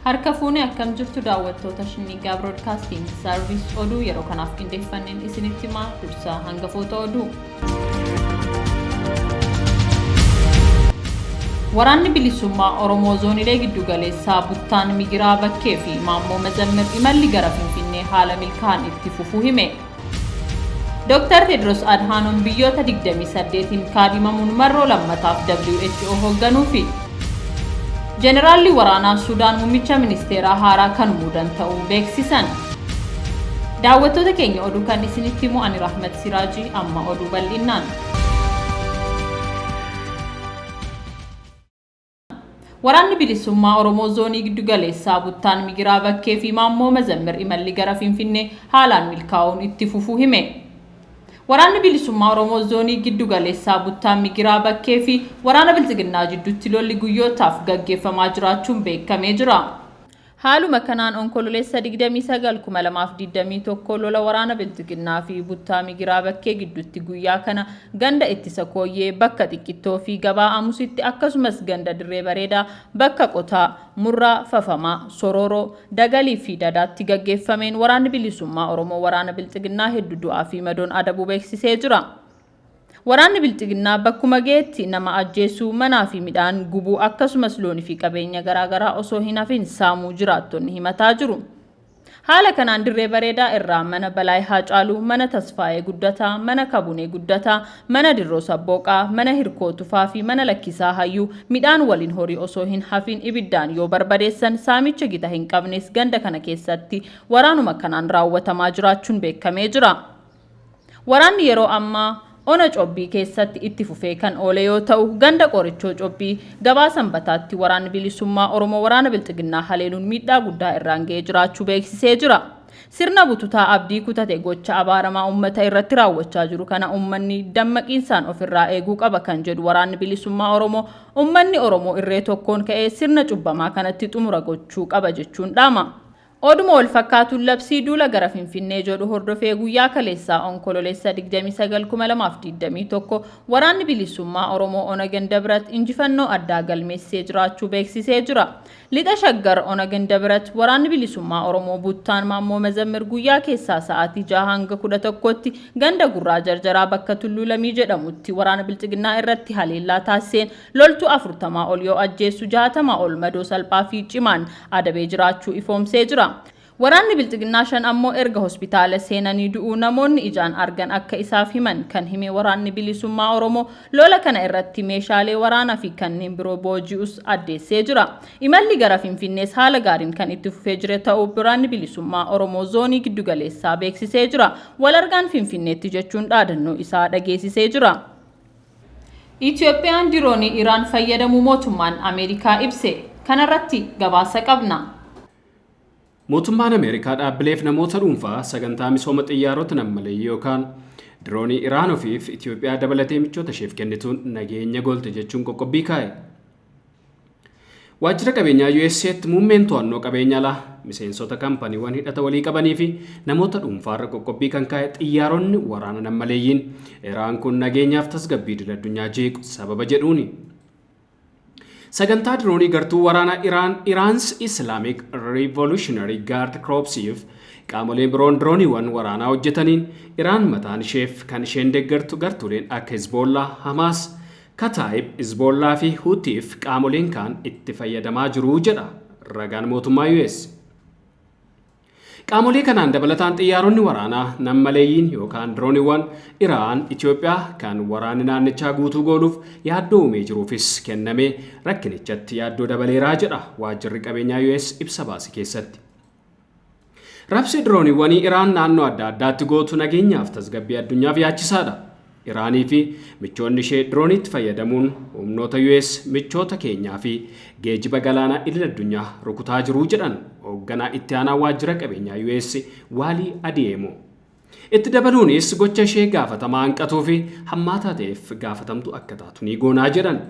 Harka fuune, akkam jirtu daawwattoota Shinnigaa Broadcasting Service? Oduu yeroo kanaaf qindeeffanneen isinitti himaa. Dursaa hangafoota oduu. Waraanni Bilisummaa Oromoo zoonilee giddugaleessaa Buttaan Migiraa Bakkee fi Maammoo Mazammir imalli gara Finfinnee haala milkaa'an itti fufuu hime. Dr. Tedros Adhanom biyyoota 28n kaadhimamuun marroo lammataaf WHO hoogganuufi. Jeneraalli waraanaa Sudaan muummicha ministeeraa haaraa kan muudan ta'uu beeksisan. Daawwattoota keenya, oduu kan isinitti himu ani Rahmat Siraajii. Amma oduu bal'innaan. Waraanni Bilisummaa Oromoo zoonii giddugaleessaa Buttaan Migiraa Bakkee fi Maammoo Mazammir imalli gara Finfinnee haalaan milkaa'uun itti fufuu hime. Waraanni Bilisummaa Oromoo zoonii giddugaleessaa Buttaan Migiraa Bakkee fi waraana Bilxiginnaa jidduutti lolli guyyootaaf gaggeeffamaa jiraachuun beekamee jira. Haaluma kanaan Onkololeessa 29,2021 lola waraana Bilxiginnaa fi Buttaa Migiraa Bakkee gidduutti guyyaa kana ganda Ittisa Kooyyee bakka Xiqqittuu fi Gabaa Amusitti, akkasumas ganda Dirree Bareedaa bakka Qotaa, Murraa, Fafamaa, Sorooroo, Dagalii fi Dadaatti gaggeeffameen Waraanni Bilisummaa Oromoo waraana Bilxiginnaa hedduu du'aa fi madoon adabuu beeksisee jira. Waraanni Bilxiginnaa bakkuma ga'etti nama ajjeesuu, manaa fi midhaan gubuu, akkasumas loonii fi qabeenya garaagaraa osoo hin hafin saamuu jiraattonni himataa jiru. Haala kanaan Dirree Bareedaa irraa mana Balaay Haacaaluu, mana Tasfaayee Guddataa, mana Kabunee Guddataa, mana Dirroo Sabbooqaa, mana Hirkoo Tufaa fi mana Lakkisaa Hayyuu midhaan waliin horii osoo hin hafin ibiddaan yoo barbadeessan, saamicha gita hin qabnes ganda kana keessatti waraanuma kanaan raawwatamaa jiraachuun beekamee jira. Waraanni yeroo ammaa ona Cobbii keessatti itti fufee kan oole yoo ta'u, ganda Qorichoo Cobbii gabaa Sanbataatti Waraanni Bilisummaa Oromoo waraana Bilxiginnaa haleeluun miidhaa guddaa irraan ga'ee jiraachuu beeksisee jira. Sirna bututaa abdii kutate gocha abaaramaa uummata irratti raawwachaa jiru kana uummanni dammaqiinsaan ofirraa eeguu qaba kan jedhu Waraanni Bilisummaa Oromoo, uummanni Oromoo irree tokkoon ka'ee sirna cubbamaa kanatti xumura gochuu qaba jechuun dhaama. Oduma wal fakkaatuun labsii duula gara Finfinnee jedhu hordofee guyyaa kaleessaa Onkololeessa 29,2021 Waraanni Bilisummaa Oromoo Ona Gandabrat injifannoo addaa galmeessisee jiraachuu beeksisee jira. Lixa Shaggar Ona Gandabirat Waraanni Bilisummaa Oromoo Buttaan Maammoo Mazammir guyyaa keessaa sa'aatii 6 hanga 11tti ganda Gurraa Jarjaraa bakka Tulluu Lamii jedhamutti waraana Bilxiginnaa irratti haleellaa taasiseen loltuu 40 ol yoo ajjeessu, 60 ol madoo salphaa fi cimaan adabee jiraachuu ifoomsee jira. Waraanni Bilxiginnaa 5 ammoo erga hospitaala seenanii du'uu namoonni ijaan argan akka isaaf himan kan hime Waraanni Bilisummaa Oromoo, lola kana irratti meeshaalee waraanaa fi kanneen biroo booji'us addeessee jira. Imalli gara Finfinnees haala gaariin kan itti fufee jire ta'uu Waraanni Bilisummaa Oromoo zoonii giddugaleessaa beeksisee jira. Wal argaan Finfinneetti jechuun dhaadannoo isaa dhageessisee jira. Itoophiyaan diroonii Iraan fayyadamuu mootummaan Ameerikaa ibse. Kanarratti gabaasa qabna. Mootummaan Ameerikaa dhaabbileef namoota dhuunfaa sagantaa misooma xiyyaarota nammaleeyyii yookaan diroonii Iraan ofiif Itoophiyaa dabalatee michoota isheef kennituun nageenya goolte jechuun qoqqobbii kaa'e. Waajjira qabeenyaa USA'tti muummeen to'annoo qabeenya alaa miseensota kaampaniiwwan hidhata walii qabanii fi namoota dhuunfaarra qoqqobbii kan kaa'e xiyyaaronni waraana nammaleeyyiin Iraan kun nageenyaaf tasgabbii idil addunyaa jeequ sababa jedhuuni. Sagantaa diroonii gartuu waraanaa Iraan Iraans Islamic Revolutionary Guard Corpsiif qaamoleen biroon dirooniiwwan waraanaa hojjetaniin Iraan mataan isheef kan isheen deeggartu gartuuleen akka Hezbollaa, Hamaas, Kataa'ib Hezbollaa fi Huutiif qaamoleen kaan itti fayyadamaa jiru jedha ragaan mootummaa US. Qaamolee kanaan dabalataan xiyyaaronni waraanaa nammaleeyyiin yookaan dirooniiwwan Iraan Itoophiyaa kan waraanni naannichaa guutuu gooluuf yaaddoo uumee jiruufis kennamee rakkinichatti yaaddoo dabaleeraa jedha waajjirri qabeenyaa US ibsa baase keessatti. Rabsi dirooniiwwanii Iraan naannoo adda addaatti gootu nageenyaaf tasgabbii addunyaaf yaachisaadha. Iraanii fi michoonni ishee dirooniitti fayyadamuun humnoota US, michoota keenyaa fi geejiba galaanaa idil addunyaa rukutaa jiru jedhan hoogganaa itti aanaa waajjira qabeenyaa US Waalii Adiyeemo. Itti dabaluunis gocha ishee gaafatamaa hanqatuu fi hammaataa ta'eef gaafatamtu akka taatu ni goonaa jedhan.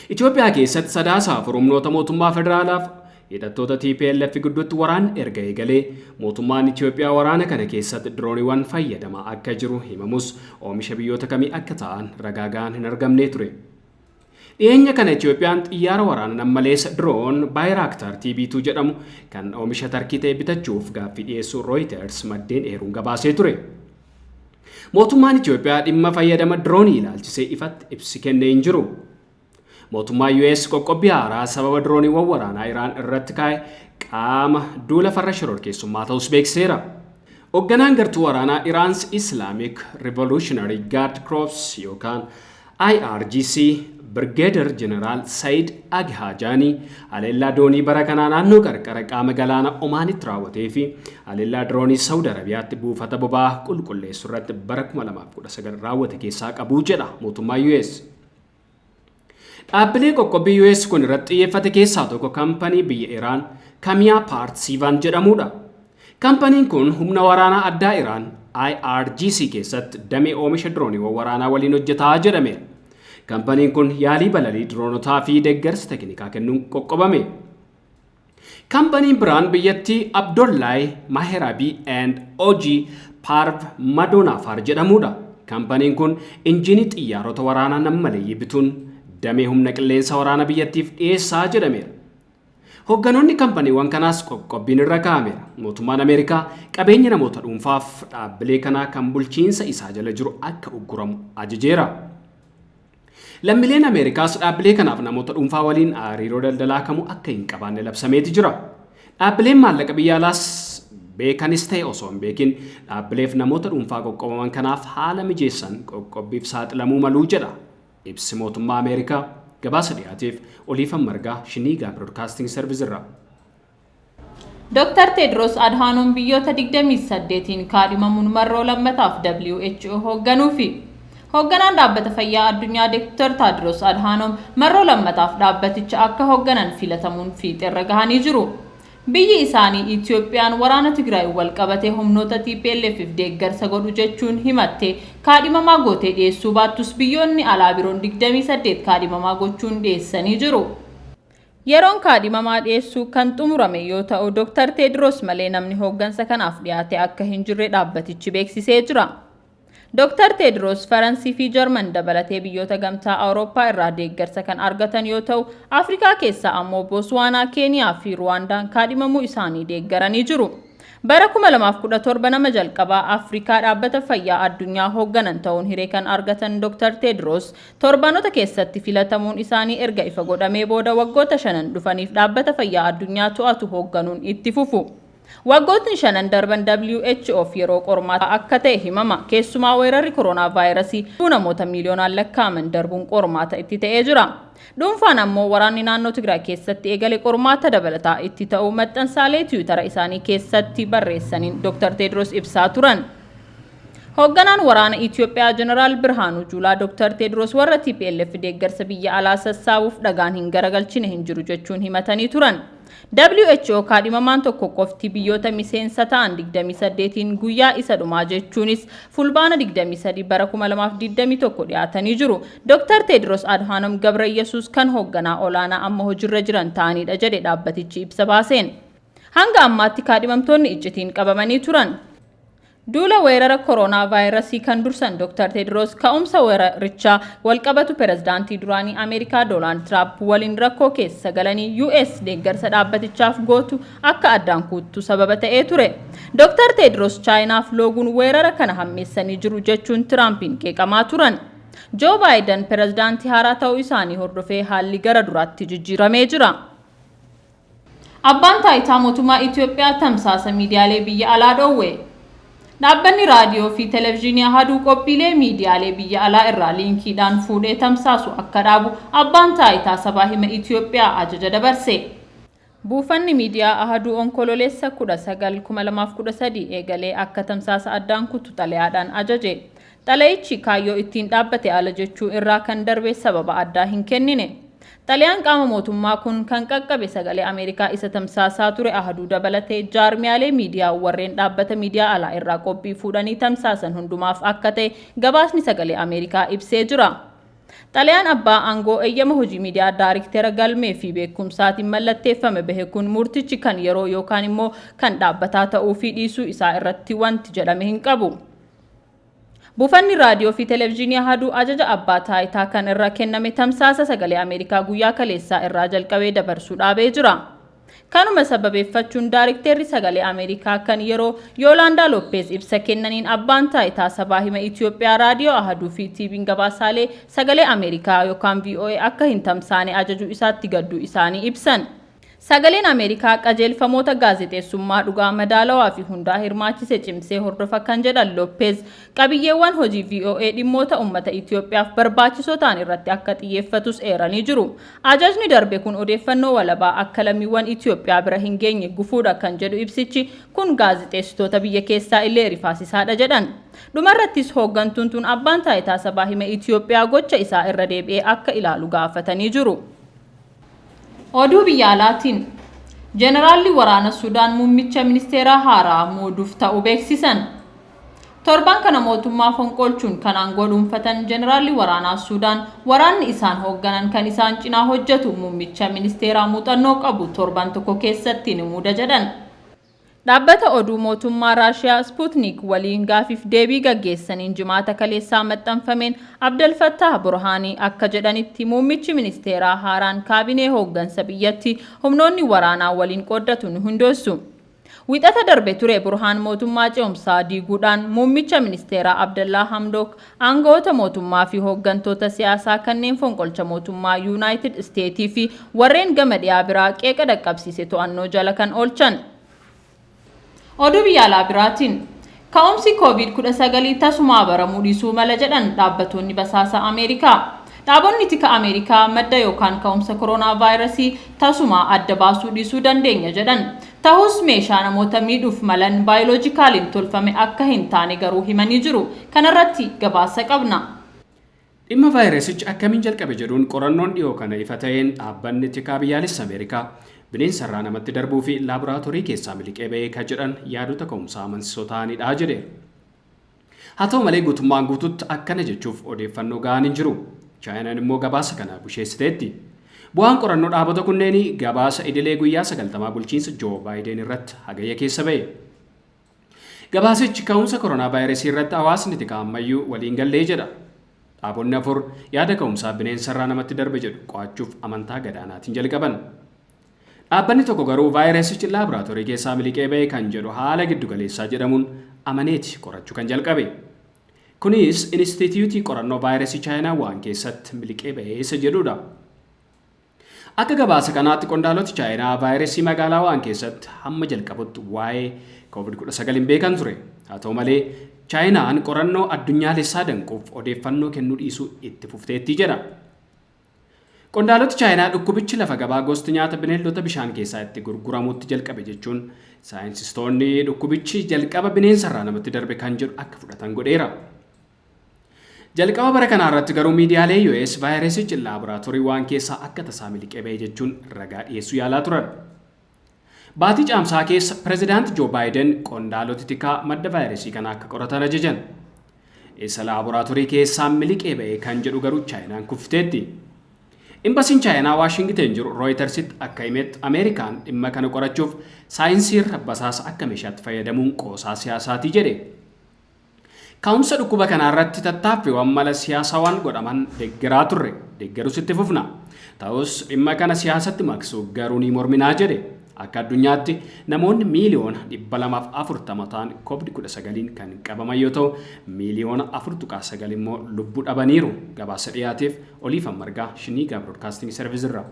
Itoophiyaa keessatti Sadaasa 4 humnoota mootummaa federaalaaf hidhattoota TPLF gidduutti waraanni erga eegalee mootummaan Itoophiyaa waraana kana keessatti dirooniiwwan fayyadamaa akka jiru himamus, oomisha biyyoota kamii akka ta'an ragaa gahaan hin argamnee ture. Dhiyeenya kana Itoophiyaan xiyyaara waraana nammaleessa diroon Bayraktar TB2 jedhamu kan oomisha Tarkii ta'e bitachuuf gaaffii dhiyeessuu Reuters maddeen eeruun gabaasee ture. Mootummaan Itoophiyaa dhimma fayyadama diroonii ilaalchisee ifatti ibsi kennee hin jiru. Mootummaan US qoqqobbii haaraa sababa dirooniiwwan waraanaa Iraan irratti kaa'e qaama duula farra shororkeessummaa ta'us beeksiseera. Hoogganaan gartuu waraanaa Iraan's Islamic Revolutionary Guard Corps yookaan IRGC, Brigadier General Said Aghajaanii, haleellaa doonii bara kanaa naannoo qarqara qaama galaana Omaanitti raawwatee fi haleellaa diroonii Saawud Arabiyaatti buufata boba'aa qulqulleessu irratti bara 2019 raawwate keessaa qabuu jedha mootummaa US. Dhaabbilee qoqqobbii US kun irratti xiyyeeffate keessaa tokko kaampanii biyya Iraan Kamiyaa Paart Siivan jedhamudha. Kaampaniin kun humna waraanaa addaa Iraan IRGC keessatti damee oomisha dirooniiwwan waraanaa waliin hojjetaa jedhameera. Kaampaniin kun yaalii balalii diroonotaa fi deeggarsa teknikaa kennuun qoqqobame. Kaampaniin biraan biyyattii Abdollahi Maherabi and Oji Parv Madonafar jedhamudha. Kaampaniin kun injinii xiyyaarota waraanaa nammaleeyyii bituun damee humna qilleensa waraana biyyattiif dhiyeessaa jedhameera. Hoogganoonni kaampaniiwwan kanaas qoqqobbiin irra kaa'ameera. Mootummaan Ameerikaa qabeenya namoota dhuunfaaf dhaabbilee kanaa kan bulchiinsa isaa jala jiru akka ugguramu ajajeera. Lammiileen Ameerikaas dhaabbilee kanaaf namoota dhuunfaa waliin hariiroo daldalaa kamuu akka hin qabaanne labsameeti jira. Dhaabbileen maallaqa biyya alaas beekanis ta'e osoo hin beekin dhaabbileef namoota dhuunfaa qoqqobaman kanaaf haala mijeessan qoqqobbiif saaxilamuu maluu jedha. Ibsi mootummaa Ameerikaa gabaasa dhiyaateef Oliifan Margaa, Shiniigaa Broadcasting Service irraa. Dr. Tedros Adhanom biyyoota 28n kaadhimamuun marroo lammataaf WHO hoogganuufi. Hoogganaan dhaabbata fayyaa addunyaa Dr. Tedros Adhanom marroo lammataaf dhaabbaticha akka hoogganan filatamuun fiixeerra gahanii jiru. Biyyi isaanii Itoophiyaan waraana Tigraay wal qabatee humnoota TPLFif deeggarsa godhu jechuun himatte kaadhimamaa gootee dhiyeessuu baattus, biyyoonni alaa biroon 28 kaadhimamaa gochuun dhiyeessanii jiru. Yeroon kaadhimamaa dhiyeessuu kan xumurame yoo ta'u, Dr. Tedros malee namni hooggansa kanaaf dhiyaate akka hin jirre dhaabbatichi beeksisee jira. Dr. Tedros Faransii fi Jarman dabalatee biyyoota gamtaa Awurooppaa irraa deeggarsa kan argatan yoo ta'u, Afrikaa keessaa ammoo Botswaanaa, Keeniyaa fi Ruwaandaan kaadhimamuu isaanii deeggaranii jiru. Bara 2017 nama jalqabaa Afrikaa dhaabbata fayyaa addunyaa hoogganan ta'uun hiree kan argatan Dr. Tedros, torbanoota keessatti filatamuun isaanii erga ifa godhamee booda waggoota 5 dhufaniif dhaabbata fayyaa addunyaa to'atu hoogganuun itti fufu. Waggootni 5 darban WHOf yeroo qormaataa akka ta'e himama. Keessumaa weerarri koronaa vaayirasii namoota miiliyoonaan lakkaa'aman darbuun qormaata itti ta'ee jira. Dhuunfaan ammoo waraanni naannoo Tigraay keessatti eegale qormaata dabalataa itti ta'uu maxxansaalee Tiwiitara isaanii keessatti barreessaniin Dr. Tedros ibsaa turan. Hoogganaan waraana Itoophiyaa Jeneraal Birhaanuu Juulaa Dr. Tedros warra TPLF deeggarsa biyya alaa sassaabuuf dhagaan hin garagalchine hin jiru jechuun himatanii turan. WHO kaadhimamaan tokko qofti biyyoota miseensa ta'an 28n guyyaa isa dhumaa, jechuunis Fulbaana 23 bara 2021 dhiyaatanii jiru. Dr. Tedros Adhanom Ghebreyesus kan hoogganaa olaanaa amma hojiirra jiran ta'anidha jedhe dhaabbatichi ibsa baaseen. Hanga ammaatti kaadhimamtoonni iccitiin qabamanii turan. Duula weerara koronaa vaayirasii kan dursan Dr. Tedros ka'umsa weerarichaa walqabatu pirezidaantii duraanii Ameerikaa Doonaald Tiraamp waliin rakkoo keessa galanii US deeggarsa dhaabbatichaaf gootu akka addaan kuuttu sababa ta'ee ture. Dr. Tedros Chaayinaaf looguun weerara kana hammeessanii jiru jechuun Tiraampiin qeeqamaa turan. Joo Baayiden pirezidaantii haaraa ta'uu isaanii hordofee haalli gara duraatti jijjiiramee jira. Abbaan taayitaa mootummaa Itoophiyaa tamsaasa miidiyaalee biyya alaa dhoowwe. Dhaabbanni raadiyoo fi televezyiinii Ahaduu qophiilee miidiyaalee biyya alaa irraa liinkiidhaan fuudhee tamsaasu akka dhaabu abbaan taayitaa sabaa hima Itoophiyaa ajaja dabarse. Buufanni miidiyaa Ahaduu Onkololeessa 19, 2013 eegalee akka tamsaasa addaan kutu xalayaadhaan ajaje. Xalayichi kaayyoo ittiin dhaabbate ala jechuu irraa kan darbe sababa addaa hin kennine. Xalayaan qaama mootummaa kun kan qaqqabe Sagalee Ameerikaa isa tamsaasaa ture Ahaduu dabalatee jaarmiyaalee miidiyaa warreen dhaabbata miidiyaa alaa irraa qophii fuudhanii tamsaasan hundumaaf akka ta'e gabaasni Sagalee Ameerikaa ibsee jira. Xalayaan abbaa aangoo eeyyama hojii miidiyaa daariktera galmee fi beekumsaatiin mallatteeffame bahe kun murtichi kan yeroo yookaan immoo kan dhaabbataa ta'uu fi dhiisuu isaa irratti wanti jedhame hin qabu. Buufanni raadiyoo fi televezyiinii Ahaduu ajaja abbaa taayitaa kan irra kenname tamsaasa Sagalee Ameerikaa guyyaa kaleessaa irraa jalqabee dabarsuu dhaabee jira. Kanuma sababeeffachuun Daarikteerri Sagalee Ameerikaa kan yeroo Yoolaandaa Loppeez ibsa kennaniin abbaan taayitaa sabaa hima Itoophiyaa raadiyoo Ahaduu fi TV'n gabaasaalee Sagalee Ameerikaa yookaan VOA akka hin tamsaane ajajuu isaatti gadduu isaanii ibsan. Sagaleen Ameerikaa qajeelfamoota gaazexeessummaa dhugaa, madaalawaa fi hundaa hirmaachise cimsee hordofa kan jedhan Loppeez, qabiyyeewwan hojii VOA dhimmoota uummata Itoophiyaaf barbaachisoo ta'an irratti akka xiyyeeffatus eeranii jiru. Ajajni darbe kun odeeffannoo walabaa akka lammiiwwan Itoophiyaa bira hin geenye gufuudha kan jedhu ibsichi, kun gaazexeessitoota biyya keessaa illee rifaasisaadha jedhan. Dhumarrattis hooggantuun tun abbaan taayitaa sabaa hima Itoophiyaa gocha isaa irra deebi'ee akka ilaalu gaafatanii jiru. Oduu biyya alaatiin, Jeneraalli waraana Sudaan muummicha ministeeraa haaraa muuduuf ta'uu beeksisan. Torban kana mootummaa fonqolchuun kan aangoo dhuunfatan jeneraalli waraanaa Sudaan waraanni isaan hoogganan kan isaan cinaa hojjetu muummicha ministeeraa muuxannoo qabu torban tokko keessatti ni muuda jedhan. Dhaabbata oduu mootummaa Raashiyaa Sputnik waliin gaafiif deebii gaggeessaniin Jimaata kaleessaa maxxanfameen Abdel Fattah Burhaanii akka jedhanitti, muummichi ministeeraa haaraan kaabinee hooggansa biyyatti humnoonni waraanaa waliin qooddatu ni hundeessu. Wixata darbe ture Burhaan mootummaa ce'umsaa diiguudhaan muummicha ministeeraa Abdallaa Hamdok, aangawoota mootummaa fi hooggantoota siyaasaa kanneen fonqolcha mootummaa Yuunaayitid Isteetii fi warreen gama dhiyaa biraa qeeqa dhaqqabsiise to'annoo jala kan oolchan. Oduu biyya alaa biraatiin, ka'umsi COVID-19 tasumaa baramuu dhiisuu mala jedhan dhaabbattoonni basaasa Ameerikaa. Dhaabonni tika Ameerikaa madda yookaan ka'umsa koronaa vaayirasii tasumaa adda baasuu dhiisuu dandeenya jedhan. Ta'us meeshaa namoota miidhuuf malan baayoloojikaaliin tolfame akka hin taane garuu himanii jiru. Kanarratti gabaasa qabna. Dhimma vaayirasichi akkamiin jalqabe jedhuun qorannoon dhiyoo kana ifa ta'een dhaabbanni tikaa biyyaalessa Ameerikaa bineensarraa namatti darbuu fi laaboraatoorii keessaa miliqee ba'ee kan jedhan yaadota ka'umsaa amansiisoo ta'anidha jedhe. Haa ta'u malee guutummaan guututti akkana jechuuf odeeffannoo gahaan hin jiru. Chaayinaan immoo gabaasa kana busheessiteetti. Bu'aan qorannoo dhaabota kunneenii gabaasa idilee guyyaa 90 bulchiinsa Joo Baayiden irratti hagayya keessa ba'e. Gabaasichi ka'umsa koronaa vaayirasii irratti hawaasni tikaa ammayyuu waliin gallee jedha. Dhaabonni afur yaada ka'umsaa bineensarraa namatti darbe jedhu qo'achuuf amantaa gadaanaatiin jalqaban. Dhaabbanni tokko garuu vaayirasichi laaboraatoorii keessaa miliqee ba'e kan jedhu haala giddugaleessaa jedhamuun amaneeti qorachuu kan jalqabe. Kunis Inistituutii qorannoo vaayirasii Chaayinaa waan keessatti miliqee ba'e isa jedhudha. Akka gabaasa kanaatti qondaaloti Chaayinaa vaayirasii magaalaa waan keessatti hamma jalqabutti waa'ee COVID-19 hin beekan ture. Haa ta'u malee Chaayinaan qorannoo addunyaalessaa danquuf odeeffannoo kennuu dhiisuu itti fufteetti jedha. Qondaaloti Chaayinaa dhukkubichi lafa gabaa gosti nyaata bineeldota bishaan keessaa itti gurguramutti jalqabe jechuun saayinsistoonni dhukkubichi jalqaba bineensarraa namatti darbe kan jedhu akka fudhatan godheera. Jalqaba bara kanaa irratti garuu miidiyaalee US vaayirasichi laaboraatoorii waan keessaa akka tasaa miliqee ba'e jechuun ragaa dhiyeessuu yaalaa turan. Baatii caamsaa keessa pirezidaanti Joo Baayiden qondaaloti tikaa madda vaayirasii kanaa akka qoratan ajajan. Isa laaboraatoorii keessaa miliqee ba'e kan jedhu garuu Chaayinaan kuffiteetti. Imbasiin Chaayinaa Waashingten jiru Rooyitersitti akka himetti Ameerikaan dhimma kana qorachuuf saayinsiirra basaasa akka meeshaatti fayyadamuun qoosaa siyaasaatii jedhe. Ka'umsa dhukkuba kanaa irratti tattaaffiiwwan mala siyaasawaan godhaman deeggaraa turre, deeggarus itti fufna. Ta'us dhimma kana siyaasatti maqsuu garuu ni morminaa jedhe. Akka addunyaatti namoonni miiliyoona 240 ta'an COVID-19 kan qabaman yoo ta'u, miiliyoona 4.9 immoo lubbuu dhabaniiru. Gabaasa dhiyaateef Oliifan Margaa, Shiniigaa Broadcasting Service irraa.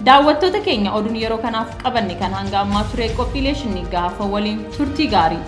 Daawwattoota keenya, oduun yeroo kanaaf qabanne kan hanga ammaa ture. Qophiilee Shinniiggaa hafa waliin turtii gaarii.